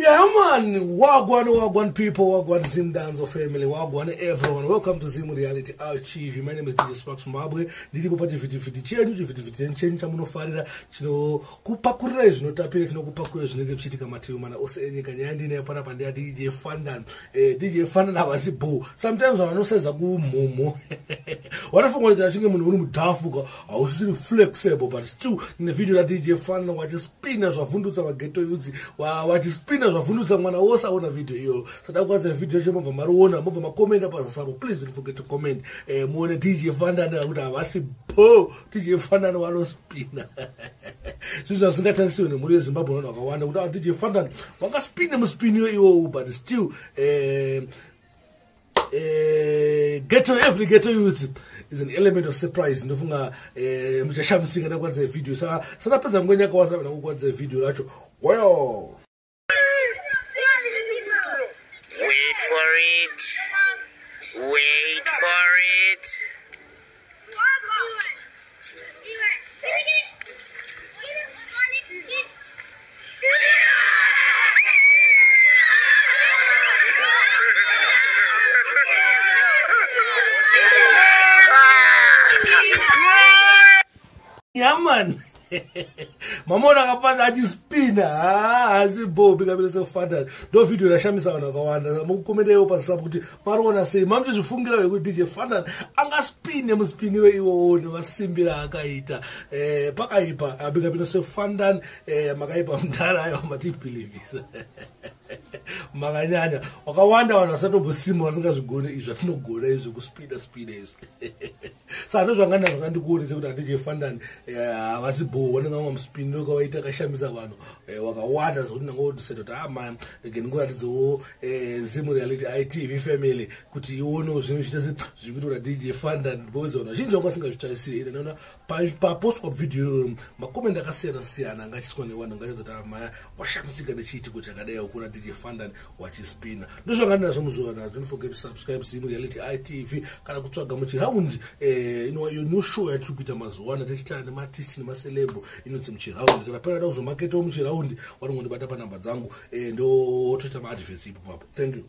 Yeah man, wagwan wagwan people, wagwan Zimdancehall family, wagwan everyone. Welcome to Zim Reality TV. My name is DJ Sparks Mbabwe. Ndiripo pachivhitivhiti chenyu, chivhitivhiti chenyu chamunofarira, chinokupakurira zvinotapira, chinokupakurira zvinenge zvichiitika mativi mana ose enyika. Nyaya ndinayo panapa ndeya DJ Fantan. DJ Fantan havasi bho. Sometimes vanhu vanosaiza kumhomho vanofunga kuti kana chinge munhu uri mudhafu hausisiri flexible, but still nevideo raDJ Fantan wachispina zvavhundutsa maghetto youths, wachispina zvavhundutsa mwana wose aona video iyoyo. Sada kuwanza video yacho, mobva mariona, mobva makomenda pazasi apo. Please don't forget to comment, muone DJ Fantan kuti havasi bho. DJ Fantan vanospina zvinhu zvazvingatarisiwe nemhuri yeZimbabwe. Vanhu vakawanda kuti, "Ah, DJ Fantan vangaspine muspiniro iwowu?" But still, ghetto, every ghetto youth is an element of surprise. Ndofunga muchashamisika ndakwanisa video. Saka sanapedza nguva yakawasa ndakukwanisa video racho. Well, Wait for it. Wait for it. Yeah man, mamona akafana achispina, haasi bho. Kabisa sefantan ndo video rashamisa vanhu vakawanda. Mukukomendewo pasi apo kuti mariona sei, mamuchizvifungira vekuti DJ Fantan angaspine muspiniro iwowo nemasimbiro akaita. Pakaipa abikapinda sefantan. Makaipa mudhara, aiwa, matibhilivhisa, makanyanya. Wakawanda vanhu vasatombosima vasingazvigoni izvi zvatinogona izvi kuspida spida izvi. Saka ndozvanga ndazvakandikuonesa kuti aDJ Fantan havasi bho. Vanenge vamwe muspiniro kavaita akashamisa vanhu wakawanda zvokuti ndangodecide kuti, ah man, rege ndingoratidzawo Zim Reality ITV family kuti ionewo zvinhu zviita zviri kuitwa naDJ Fantan, because vanhu vazhinji vanga vasingazvitarisiri. Ende ndaona papostwa video iroro, makomenti akasiyana siyana anga achiswa nevanhu angachadza kuti amaya washamisika nechiitiko chakadai kuna DJ Fantan wachispina. Ndozvanga ndinazvo muzuva nazo. Don't forget to subscribe Zim Reality ITV kana kutsvaga muchiraundi. Iyo new show yatiri kuita mazuva ano tichitara nemaartist nemaceleb, inonzi Muchiraundi. Kana pane ada kuzomaketawo muchiraundi, vanongondibata panhamba dzangu, ndotoita maadverts ipo papo. Thank you.